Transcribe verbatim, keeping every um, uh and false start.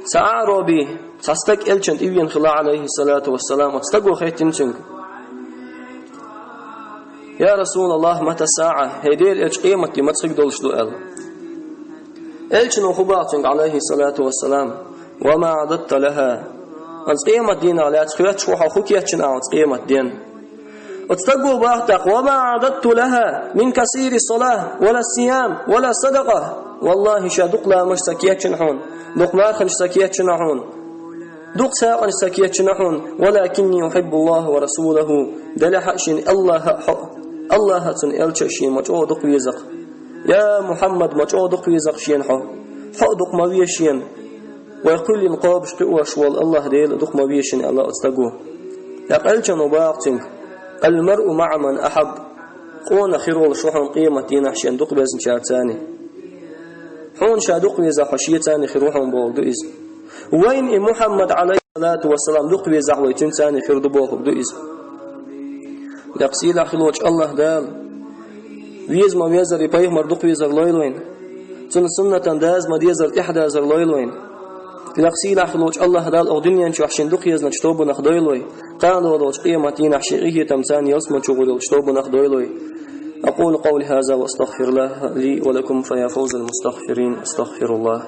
Цхьа аъраби, цхьа стаг элчанна тӀевеана хилла, Ӏалайхи ссалату вассалам, оцу стаго хаьттина цуьнга: «Я Расулаллах, мата саӀа, хӀей Делан элча, къематде мацхиг долуш ду?» — аьлла. Элчано хӀун боху цуьнга, Ӏалайхи ссалату вассалам: «Ва ма аъдадта лаха». Оцу къематдийнах лаьцна хоьттуш ву хьо, хӀун кечйина ахьа оцу къематдийнахь? Оцу стаго боху тӀаккха: «Ва ма аъдадту лаха мин касири салат, ва ла сиям, ва ла садакъа». Валлахи, ша дукха ламазаш ца кечйина хьуна, дукха марханаш ца кечйина хьуна, дукха сагӀанаш ца кечйина хьуна, «валакинни ухиббуллаха ва расулаху», делахь а шена Аллаха а хьо, Аллаха а цуьнан элча а шена ма чӀогӀа дукха веза-кх. Я Мухьаммад, ма чӀогӀа дукха веза-кх шена хьо. Хьо а дукха ма веза шена. Вай кхоьллина кхобуш кхиош волу Аллаха Дела а дукха ма веза шена, аьлла оцу стаго. ТӀаккха элчано боху цуьнга: «Ал-маръу маӀа ман ахьабб». Къонах хир волуш ву хьуна къематдийнахь шена дукха везначаьрца. Хьуна ша дукха везахь, хьо шеца хир ву хьуна бохург ду иза. Вайна и Мухьаммад, Ӏалайхи ссалату вассалам, дукха везахь, вай цуьнца хир ду бохург ду иза. ТӀаккха сийлахь хилла волчу Аллаха Дала веза ма веззара и пайхамар дукха везар лойла вайна. Цуьнан суннатан даза ма деззара тӀаьхьадазар лойла вайна. ТӀаккха сийлахь хилла волчу Аллаха Дала оха дуьнен чохь шена дукха везначу тобанах дойла вай. Кхана долу долчу къематдийнахь шен къинхетамца ялсамани чу гӀур йолчу тобанах дойла вай. أقول قولي هذا وأستغفر الله لي ولكم فيا فوز المستغفرين. أستغفر الله.